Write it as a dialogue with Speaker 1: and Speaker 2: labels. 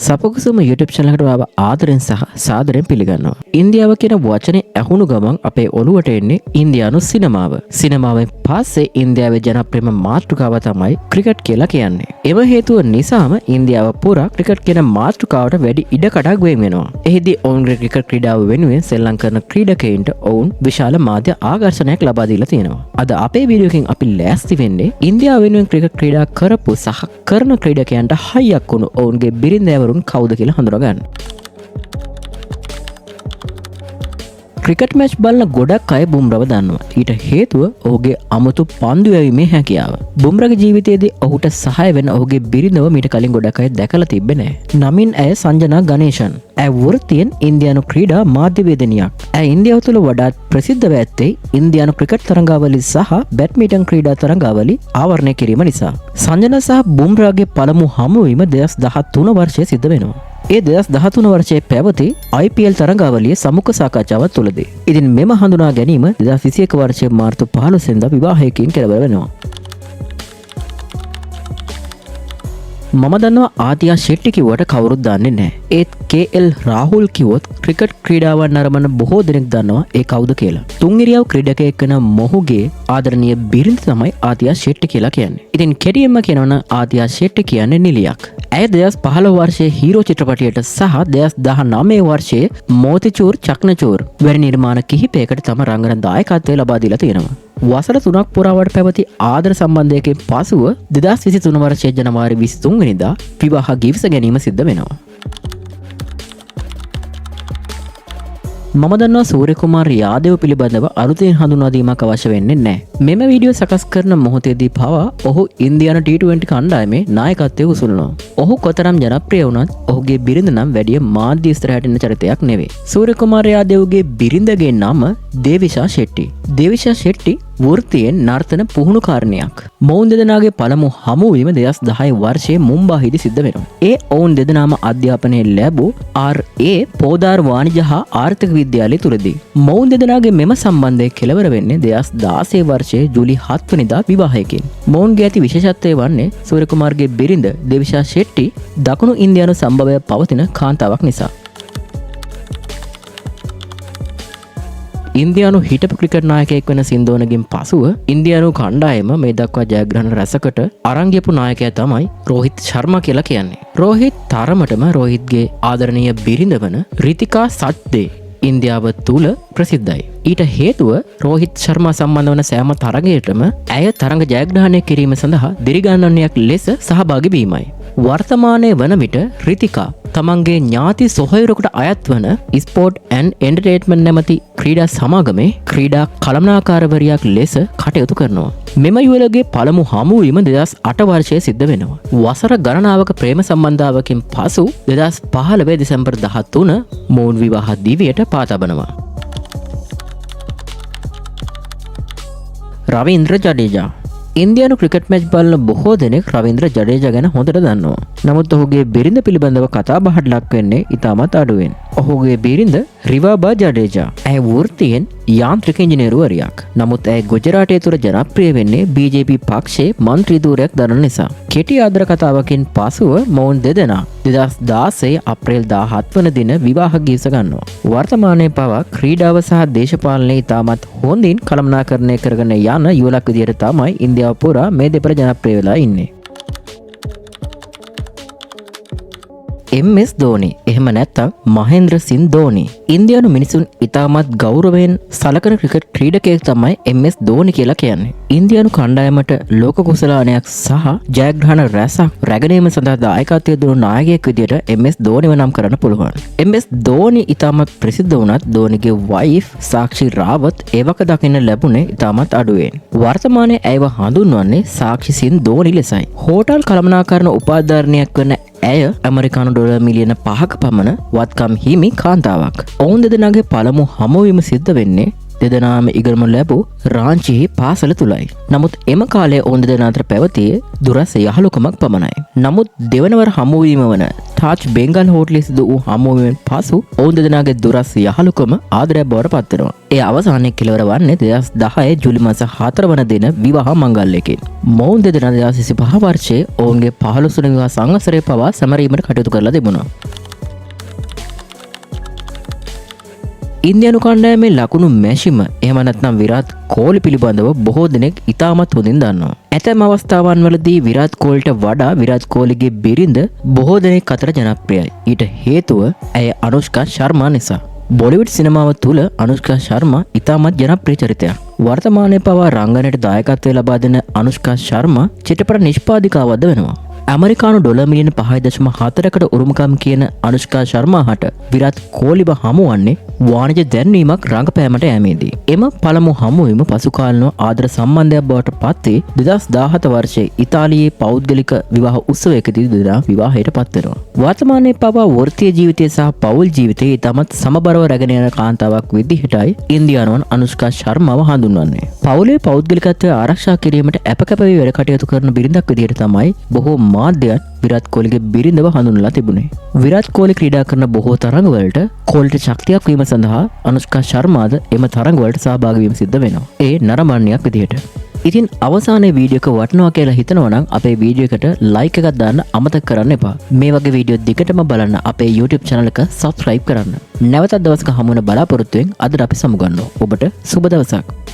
Speaker 1: සපකුසුම YouTube channel එකට ඔයාව ආදරෙන් සහ සාදරයෙන් පිළිගන්නවා. ඉන්දියාව කියන වචනේ ඇහුණු ගමන් අපේ ඔළුවට එන්නේ ඉන්දියානු සිනමාව. සිනමාවෙන් පස්සේ ඉන්දියාවේ ජනප්‍රියම මාතෘකාව තමයි ක්‍රිකට් කියලා කියන්නේ. එම හේතුව නිසාම ඉන්දියාව පුරා ක්‍රිකට් කියන මාතෘකාවට වැඩි ඉඩකඩක් වෙන් වෙනවා. එහිදී ඔවුන්ගේ ක්‍රිකට් ක්‍රීඩාව වෙනුවෙන් සෙල්ලම් කරන ක්‍රීඩකයින්ට ඔවුන් විශාල මාධ්‍ය ආකර්ෂණයක් ලබා දීලා තියෙනවා. අද අපේ වීඩියෝ එකෙන් අපි ලෑස්ති වෙන්නේ ඉන්දියාව වෙනුවෙන් ක්‍රිකට් ක්‍රීඩා කරපු සහ කරන ක්‍රීඩකයන්ට හයියක් වුණු ඔවුන්ගේ බිරිඳෑවරුන් කවුද කියලා හඳුනගන්න. ක්‍රිකට් මැච් බලන ගොඩක් අය බුම්රව දන්නවා. ඊට හේතුව ඔහුගේ අමුතු පන්දු යැවීමේ හැකියාව. බුම්රගේ ජීවිතයේදී ඔහුට සහාය වෙන ඔහුගේ බිරිඳව මීට කලින් ගොඩක් අය දැකලා තිබ්බේ නෑ. නමින් ඇය සංජනා ගණේෂන්. ඇය වෘත්තියෙන් ඉන්දියානු ක්‍රීඩා මාධ්‍යවේදිනියක්. ඇය ඉන්දියාව තුළ වඩාත් ප්‍රසිද්ධව ඇත්තේ ඉන්දියානු ක්‍රිකට් තරඟාවලි සහ බැඩ්මින්ටන් ක්‍රීඩා තරඟාවලි ආවරණය කිරීම නිසා. සංජනා සහ බුම්රාගේ පළමු හමුවීම 2013 වර්ෂයේ සිද්ධ වෙනවා. ඒ 2013 වර්ෂයේ පැවති IPL තරඟාවලියේ සමුඛ සාකච්ඡාවක් තුළදී. ඉතින් මෙම හඳුනා ගැනීම 2021 වර්ෂයේ මාර්තු 15 වෙනිදා විවාහයකින් කෙලවර වෙනවා. මම දන්නවා ආතියා ෂෙට්ටි කිව්වට කවුරුත් දන්නේ නැහැ. ඒත් KL Rahul කිව්වොත් ක්‍රිකට් ක්‍රීඩාවන් නරඹන බොහෝ දෙනෙක් දන්නවා ඒ කවුද කියලා. තුන් ඉරියව් ක්‍රීඩකයෙක් වන මොහුගේ ආදරණීය බිරිඳ තමයි ආතියා ෂෙට්ටි කියලා කියන්නේ. ඉතින් කෙටියෙන්ම කියනවා නම් ආතියා ෂෙට්ටි කියන්නේ නිලියක්. ඇය 2015 වර්ෂයේ හීරෝ චිත්‍රපටයට සහ 2019 වර්ෂයේ මෝතිචූර් චක්නචූර් වැනි නිර්මාණ කිහිපයකට තම රංගන දායකත්වය ලබා දීලා තියෙනවා. වසර 3ක් පුරාවට පැවති ආදර සම්බන්ධයකින් පසුව 2023 වර්ෂයේ ජනවාරි 23 වෙනිදා විවාහ ගිවිස ගැනීම සිද්ධ වෙනවා. මම දන්නවා සූර්යකුමාර් යාදව් පිළිබඳව අලුතෙන් හඳුන්වා දීමක් අවශ්‍ය වෙන්නේ නැහැ. මෙම වීඩියෝ සකස් කරන මොහොතේදී පවා ඔහු ඉන්දියානු T20 කණ්ඩායමේ නායකත්වය උසුලනවා. ඔහු කොතරම් ජනප්‍රිය වුණත් ඔහුගේ බිරිඳ නම් වැඩිය මාධ්‍ය ඉස්සරහට එන චරිතයක් නෙවෙයි. සූර්යකුමාර් යාදව්ගේ බිරිඳගේ නම දේවිෂා ෂෙට්ටි. දේවිෂා ෂෙට්ටි වෘත්තියෙන් නර්තන පුහුණුකාරණියක්. මොවුන් දෙදෙනාගේ පළමු හමුවීම 2010 වර්ෂයේ මුම්බාහිදී සිද්ධ වෙනවා. ඒ ඔවුන් දෙදෙනාම අධ්‍යාපනය ලැබූ ආර්.ඒ. පෝදාර් වාණිජ හා ආර්ථික විද්‍යාලය තුළදී. මොවුන් දෙදෙනාගේ මෙම සම්බන්ධය කෙලවර වෙන්නේ 2016 වර්ෂයේ ජූලි 7 වෙනිදා විවාහයකින්. මොවුන්ගේ ඇති විශේෂත්වය වන්නේ සූර්යකුමාර්ගේ බිරිඳ දේවිෂා ෂෙට්ටි දකුණු ඉන්දියානු සම්භවය පවතින කාන්තාවක් නිසා. ඉන්දියානු හිටපු ක්‍රිකට් නායකයෙක් වන සින්දෝනගෙන් පසුව ඉන්දියානු කණ්ඩායම මේ දක්වා ජයග්‍රහණ රැසකට අරන් ගියපු නායකයා තමයි රෝහිත් ශර්මා කියලා කියන්නේ. රෝහිත් තරමටම රෝහිත්ගේ ආදරණීය බිරිඳ වන රිතිකා සච්දේ ඉන්දියාව තුළ ප්‍රසිද්ධයි. ඊට හේතුව රෝහිත් ශර්මා සම්බන්ධ වන සෑම තරගයකටම ඇය තරඟ ජයග්‍රහණය කිරීම සඳහා දිරිගන්වන්නයක් ලෙස සහභාගී වීමයි. වර්තමානයේ වන විට රිතිකා තමන්ගේ ඥාති සොහොයුරෙකුට අයත් වන ස්පෝර්ට් ඇන්ඩ් එන්ටර්ටේන්මන්ට් නැමැති ක්‍රීඩා සමාගමේ ක්‍රීඩා කළමනාකාරවරියක් ලෙස කටයුතු කරනවා. මෙම යුවලගේ පළමු හමුවීම 2008 වර්ෂයේ සිද්ධ වෙනවා. වසර ගණනාවක ප්‍රේම සම්බන්ධතාවකින් පසු 2015 දෙසැම්බර් 13 මොවුන් විවාහ දිවියට පා තබනවා. රවීන්ද්‍ර ජඩේජා. ඉන්දියානු ක්‍රිකට් මැච් බලන බොහෝ දෙනෙක් රවීන්ද්‍ර ජඩේජා ගැන හොඳට දන්නවා. නමුත් ඔහුගේ බිරිඳ පිළිබඳව කතා බහට ලක් වෙන්නේ ඉතාමත් අඩුවෙන්. ඔහුගේ බිරිඳ රිවාබා ජඩේජා. ඇය වෘත්තියෙන් යාන්ත්‍රික ඉංජිනේරුවරියක්. නමුත් ඇය ගුජරාටය තුළ ජනප්‍රිය වෙන්නේ BJP පක්ෂයේ මන්ත්‍රී ධූරයක් දරන නිසා. කෙටි ආදර කතාවකින් පසුව මොවුන් දෙදෙනා 2016 අප්‍රේල් 17 වන දින විවාහ ගිවිස ගන්නවා. වර්තමානයේ පවා ක්‍රීඩාව සහ දේශපාලනය ඉතාමත් හොඳින් කළමනාකරණය කරගෙන යන යුවලක් විදිහට තමයි ඉන්දියාව පුරා මේ දෙපළ ජනප්‍රිය වෙලා ඉන්නේ. MS Dhoni එහෙම නැත්නම් මහේන්ද්‍ර සිං ධෝනි. ඉන්දියානු මිනිසුන් ඉතාමත් ගෞරවයෙන් සලකන ක්‍රිකට් ක්‍රීඩකයෙක් තමයි MS Dhoni කියලා කියන්නේ. ඉන්දියානු කණ්ඩායමට ලෝක කුසලානයක් සහ ජයග්‍රහණ රැසක් රැගෙනීම සඳහා දායකත්වය දුන්නු නායකයෙක් විදියට MS ධෝනිව නම් කරන්න පුළුවන්. MS Dhoni ඉතාමත් ප්‍රසිද්ධ වුණත් ධෝනිගේ වයිෆ් සාක්ෂි රාවත් එවක දකින්න ලැබුණේ ඉතාමත් අඩුවෙන්. වර්තමානයේ ඇයව හඳුන්වන්නේ සාක්ෂි සිං ධෝනි ලෙසයි. හෝටල් කළමනාකරණ උපාධාරණයක් වන ඇය ඇමරිකානු ඩොලර් මිලියන 5ක පමණ වත්කම් හිමි කාන්තාවක්. ඔවුන් දෙදෙනාගේ පළමු හමුවීම සිද්ධ වෙන්නේ දෙදෙනාම ඉගෙනුම ලැබූ රාංචිහි පාසල තුලයි. නමුත් එම කාලය ඔවුන් දෙදෙනා අතර පැවතියේ දුරස් යහළුකමක් පමණයි. නමුත් දෙවනවර හමුවීම වන තාජ් බෙන්ගල් හෝටලයේ සිදු වූ හමුවීමෙන් පසු ඔවුන් දෙදෙනාගේ දුරස් යහළුකම ආදරයක් බවට පත්වෙනවා. ඒ අවසානයේ කෙලවර වන්නේ 2010 ජූලි මාස 4 වන දින විවාහ මංගල්‍යයකින්. මොවුන් දෙදෙනා 2025 වර්ෂයේ ඔවුන්ගේ 15 වන විවාහ සංවත්සරය පවා සැමරීමට කටයුතු කරලා තිබුණා. ඉන්දියානු කණ්ඩායමේ ලකුණු මැෂිම එහෙම නැත්නම් විරාට් කෝලි පිළිබඳව බොහෝ දෙනෙක් ඉතාමත් හොඳින් දන්නවා. ඇතැම් අවස්ථාවන් වලදී විරාට් කෝලිට වඩා විරාට් කෝලිගේ බිරිඳ බොහෝ දෙනෙක් අතර ජනප්‍රියයි. ඊට හේතුව ඇය අනුෂ්කා ශර්මා නිසා. බොලිවුඩ් සිනමාව තුළ අනුෂ්කා ශර්මා ඉතාමත් ජනප්‍රිය චරිතයක්. වර්තමානයේ පවා රංගනයට දායකත්වය ලබා දෙන අනුෂ්කා ශර්මා චිත්‍රපට නිෂ්පාදිකාවක්ද වෙනවා. ඇමරිකානු ඩොලර් මිලියන 5.4කට උරුමකම් කියන අනුෂ්කා ශර්මා හට විරාට් කෝලිව හමුවන්නේ වාණිජ දැන්වීමක් රඟපෑමට යෑමේදී. එම පළමු හමුවීම පසුකාලීනව ආදර සම්බන්ධයක් බවට පත්වී 2017 වර්ෂයේ ඉතාලියේ පෞද්ගලික විවාහ උත්සවයකදී දෙදෙනා විවාහයට පත්වෙනවා. වර්තමානයේ පවා වෘත්තීය ජීවිතය සහ පවුල් ජීවිතය ඉතාමත් සමබරව රැගෙන යන කාන්තාවක් විදිහටයි ඉන්දියානුවන් අනුෂ්කා ශර්මාව හඳුන්වන්නේ. පවුලේ පෞද්ගලිකත්වය ආරක්ෂා කිරීමට ඇපකැප වී වැඩ කටයුතු කරන බිරිඳක් විදිහට තමයි බොහෝ මාධ්‍යයන් විරාට් කෝලිගේ බිරිඳව හඳුන්වලා තිබුණේ. විරාට් කෝලි ක්‍රීඩා කරන බොහෝ තරඟවලට කෝලිට ශක්තියක් වීම සඳහා අනුෂ්කා ශර්මාද එම තරඟවලට සහභාගී වීම සිද්ධ වෙනවා. ඒ නරඹන්නියක් විදිහට. ඉතින් අවසානයේ වීඩියෝ එක වටිනවා කියලා හිතනවා නම් අපේ වීඩියෝ එකට ලයික් එකක් දාන්න අමතක කරන්න එපා. මේ වගේ වීඩියෝ දිගටම බලන්න අපේ YouTube channel එක subscribe කරන්න. නැවතත් දවසක හමු වෙන බලාපොරොත්තුවෙන් අදට අපි සමුගන්නවා. ඔබට සුබ දවසක්.